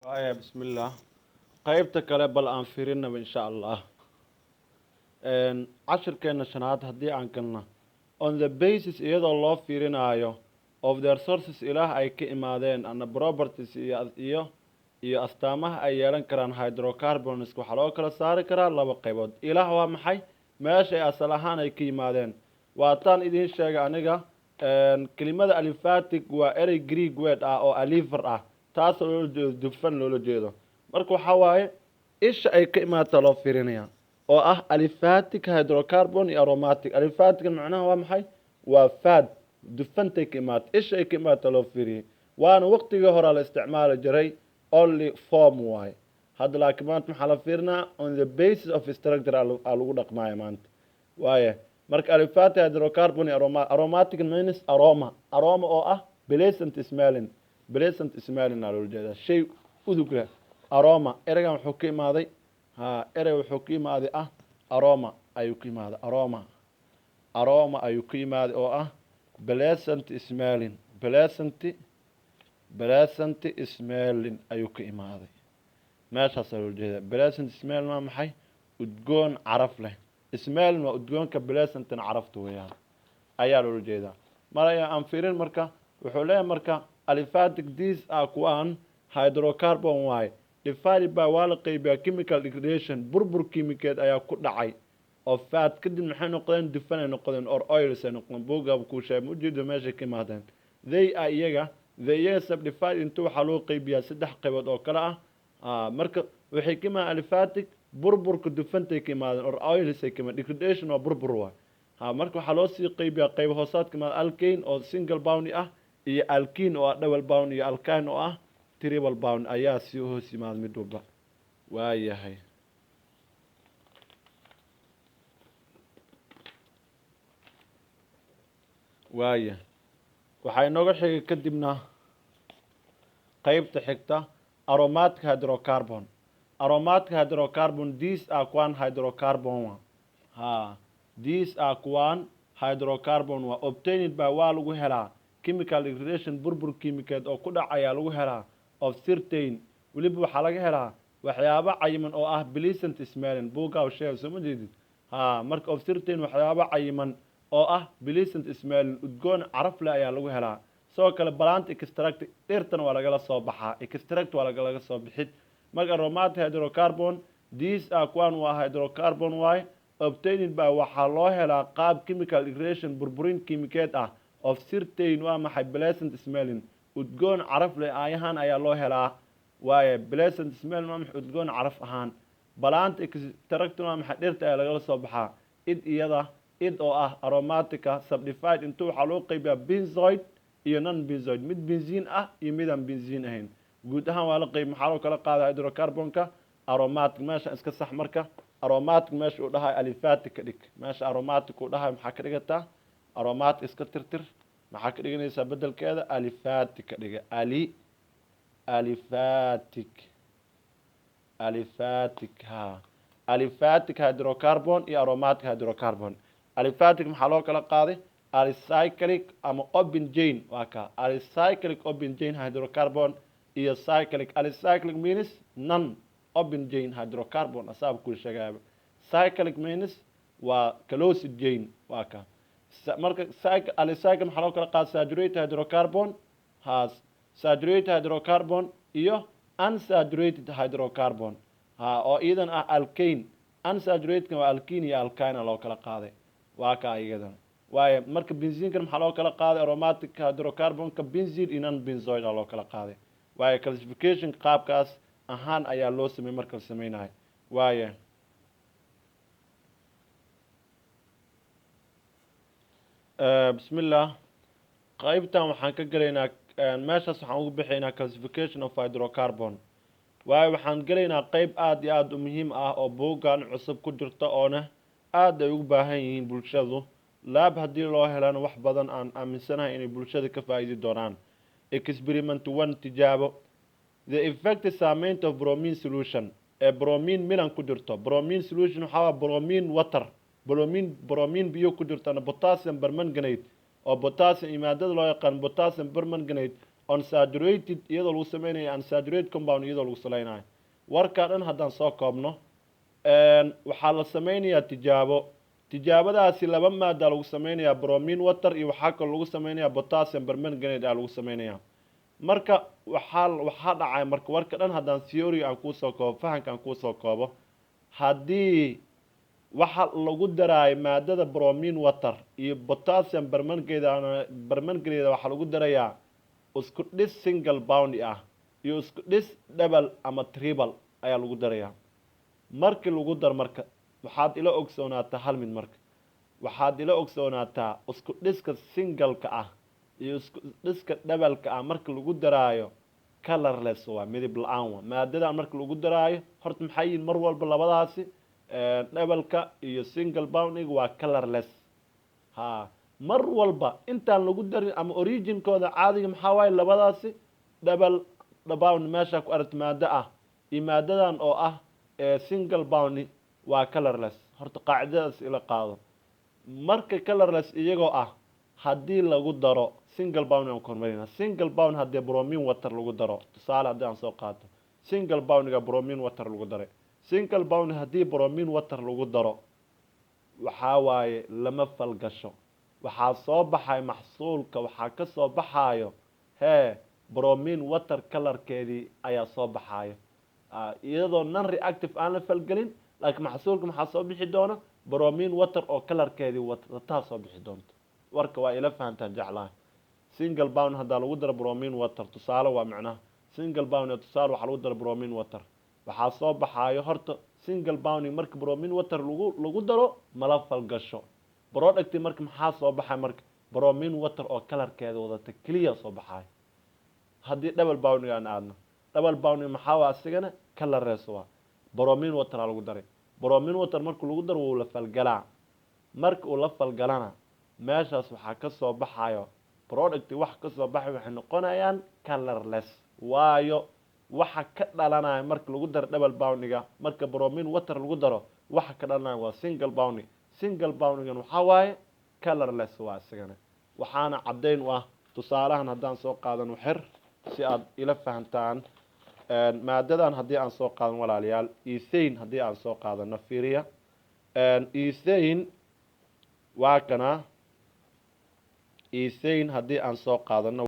Aya, bismillah, qaybta kale bal aan fiirinaba, insha Allah. Cashirkeena shanaad haddii aan galna, on the basis, iyadoo loo fiirinaayo, of their sources, ilaah ay ka imaadeen, and properties, iyo astaamaha ay yeelan karaan, hydrocarbons waxaa loo kala saari karaa laba qaybood. Ilaah waa maxay? Meesha ay asal ahaan ay ka yimaadeen. Waataan idiin sheegay aniga, kelimada aliphatic waa erey Greek word ah oo alifer ah, taasoo loola jeedo dufan loola jeedo. Marka waxaa waaye isha ay ka imaata loo fiirinaya oo ah aliphatic hydrocarbon iyo aromatic. Aliphatic macnaha waa maxay? Waa fat, dufantay ka imaata. Isha ay ka imaata loo fiiriyey, waana waqtigii hore la isticmaali jiray, only form waaye hadda. Laakiin maanta maxaa la fiirinaa? On the basis of structure aa lagu dhaqmaya maanta waaye. Marka aliphatic hydrocarbon iyo aromatic means aroma, aroma oo ah pleasant smelling. Pleasant smelling aa loola jeedaa, shay udug leh. Aroma ereygan wuxuu ka imaaday, ha, erey wuxuu ka imaaday ah aroma ayuu ka imaaday. Aroma, aroma ayuu ka imaaday oo ah pleasant smelling. Pleasant smelling ayuu ka imaaday, meeshaasaa loola jeedaa. Pleasant smelling waa maxay? Udgoon caraf leh. Smelling waa udgoonka, pleasantina carafta weeyaan ayaa loola jeedaa. Maraya aan fiirin. Marka wuxuu leeyahay, marka aliphatic, these are, kuwaan, hydrocarbon waaye, divided by, waa la qeybiyaa, chemical degradation, burbur kiimikeed ayaa ku dhacay oo fat. Kadib maxay noqdeen? Dufan ay noqdeen or oils ay noqdeen. Buuggaaba kuu sheegay, ma ujeedo meeshay ka imaadeen. They are, iyaga, they, iyaga, subdivided into, waxaa loo qeybiyaa saddex qaybood oo kale ah. Marka waxay ka imaadeen aliphatic, burburka dufantay ka imaadeen, or oils ay ka imaadeen. Degradation waa burbur waay. Ha, marka waxaa loo sii qeybiyaa qayb hoosaad ka imaada alkane oo single bond ah, iyo alkene oo ah double bond, iyo alkyne oo ah triple bond ayaa sii hoos yimaada mid walba. Waayahay, waaya, waxaa inooga xigay kadibna qeybta xigta, aromatic hydrocarbon. Aromatic hydrocarbon, these are, kuwan, hydrocarbon wa, ha, these are, kuwan, hydrocarbon waa obtained by, waa lagu helaa, chemical degradation, burbur kiimikeed oo ku dhac ayaa lagu helaa, of certain, weliba waxaa laga helaa waxyaabo cayiman oo ah pleasant smelling. Buuggaa sheega, soo ma jeedid? Ha, marka of certain, waxyaabo cayiman oo ah pleasant smelling, udgoon caraf leh ayaa lagu helaa. Sidoo kale plant extract, dhirtan waa lagala soo baxaa. Extract waa lagalaga soo bixid. Marka aromatic hydrocarbon, these are, kuwan, waa hydrocarbon waay, obtained by, waxaa loo helaa qaab chemical degradation, burburin kiimikeed ah, of certain, waa maxay, pleasant smelling, udgoon caraf leh aayahan ayaa loo helaa. Waaye pleasant smelling waa maxay? Udgoon caraf ahaan. Plant extract waa maxay? Dhirta ayaa lagala soo baxaa. Id, iyada, id oo ah aromatica, subdivide into, waxaa loo qeybiyaa benzoid iyo non benzoid, mid benziin ah iyo midaan benziin ahayn. Guud ahaan waa la qeyb. Maxaa loo kala qaada hydrocarbonka aromatic? Meesha iska sax. Marka aromatic meesha uu dhahay aliphatic ka dhig. Meesha aromatic uu dhahay maxaa ka dhigataa? Aromatic iska tirtir. Maxaa ka dhiganaysaa bedelkeeda? Aliphatic ka dhiga. Aliphatic, aliphatic, ha, aliphatic hydrocarbon iyo aromatic hydrocarbon. Aliphatic maxaa loo kala qaaday? Alicyclic ama open chain, waa ka alicyclic open chain hydrocarbon iyo cyclic. Alicyclic means non open chain hydrocarbon, asaab kuu sheegaaba. Cyclic means waa closed chain, waa ka. Marka alicyclic maxaa loo kala qaada? Saturated hydrocarbon has saturated hydrocarbon iyo unsaturated hydrocarbon, ha, oo iyadan ah alkane. Unsaturated waa alkene iyo alkyne loo kala qaaday, waa ka iyadan waayo. Marka benzinkan maxaa loo kala qaaday? Aromatic hydrocarbonka benzene iyo non benzoid loo kala qaaday. Waayo classification qaabkaas ahaan ayaa loo sameeyey marka la sameynayo. Waayo, bismillah, qaybtan waxaan ka gelaynaa, meeshaas waxaan ugu bixaynaa classification of hydrocarbon. Waayo, waxaan gelaynaa qeyb aada iyo aada u muhiim ah oo buuggan cusub ku jirta, oona aada ay ugu baahan yihiin bulshadu. Lab haddii loo helana, wax badan aan aaminsanahay inay bulshada ka faa'iidi doonaan. Experiment one, tijaabo. The effect, saameynta, of bromine solution, ee bromine milan ku jirto. Bromine solution waxaa waa bromine water, bromine biyo ku jirtana, potassium permanganate oo potassium iyo maadada loo yaqaan potassium permanganate. On saturated iyadoo lagu sameynayo, unsaturated compound iyadoo lagu salaynayo. Warkaa dhan haddaan soo koobno, waxaa la sameynayaa tijaabo. Tijaabadaasi laba maada lagu sameynayaa, bromine water iyo waxaa kaloo lagu sameynayaa potassium permanganate aa lagu sameynayaa. Marka waxaa dhacay, marka warka dhan haddaan theory aan kuusoo koobo, fahanka aan kuusoo koobo, haddii waxa lagu daraayo maadada bromine water iyo potassium permanganate, waxaa lagu darayaa isku dhis single bond ah iyo isku dhis double ama triple ayaa lagu darayaa. Markii lagu dar, marka waxaad ila ogsoonaataa hal mid. Marka waxaad ila ogsoonaataa isku dhiska single-ka ah iyo isku dhiska double-ka ah marka lagu daraayo, colorless waa, midib la-aan waa maadadan marka lagu daraayo. Horta maxay yihiin mar walba labadaasi? Double-ka iyo single bonding waa colorless. Ha, mar walba intaan lagu darin ama originkooda caadiga maxaa waaye labadaasi? Double bond meesha ku aragta maado ah iyo maadadan oo ah single bond waa colorless. Horta qaacidadaas ila qaado. Marka colorless iyagoo ah haddii lagu daro single bond, aan kormarina single bond, haddii bromine water lagu daro, tusaale haddii aan soo qaato single bondiga bromine water lagu daray, single bond haddii bromine water lagu daro, waxaa waaye lama falgasho. Waxaa soo baxay maxsuulka, waxaa ka soo baxaayo hee bromine water colorkeedii ayaa soo baxaayo, iyadoo non reactive aan la falgelin. Laakiin maxsuulka maxaa soo bixi doona? Bromine water oo colorkeedii watataa soo bixi doonto. Warka waa ila fahantaan jeclahay. Single bond haddaa lagu daro bromine water, tusaale waa macnaha single bond, tusaale waxaa lagu daro bromine water, waxaa soo baxaayo horta single bond marka bromine water lagu daro mala falgasho product. Marka maxaa soo baxay? Marka bromine water oo colorkeeda wadata keliya soo baxaayo. Haddii double bonding aan aadno, double bonding maxaa waa? Asigana colorless waa. Bromine water aa lagu daray. Bromine water marka lagu daro wuu la falgalaa. Marka uu la falgalana meeshaas waxaa ka soo baxayo product. Wax ka soo baxay waxay noqonayaan colorless, waayo waxa ka dhalanaya marka lagu daro double bondiga, marka bromine water lagu daro, waxa ka dhalanaya waa single bond. Single bondigan waxaa waaye colorless waa isagana. Waxaana caddayn u ah tusaalahan haddaan soo qaadano xer si aad ila fahantaan maadadan. Haddii aan soo qaadan, walaalayaal, ethane haddii aan soo qaadano, fiiriya, ethane waa kana. Ethane haddii aan soo qaadano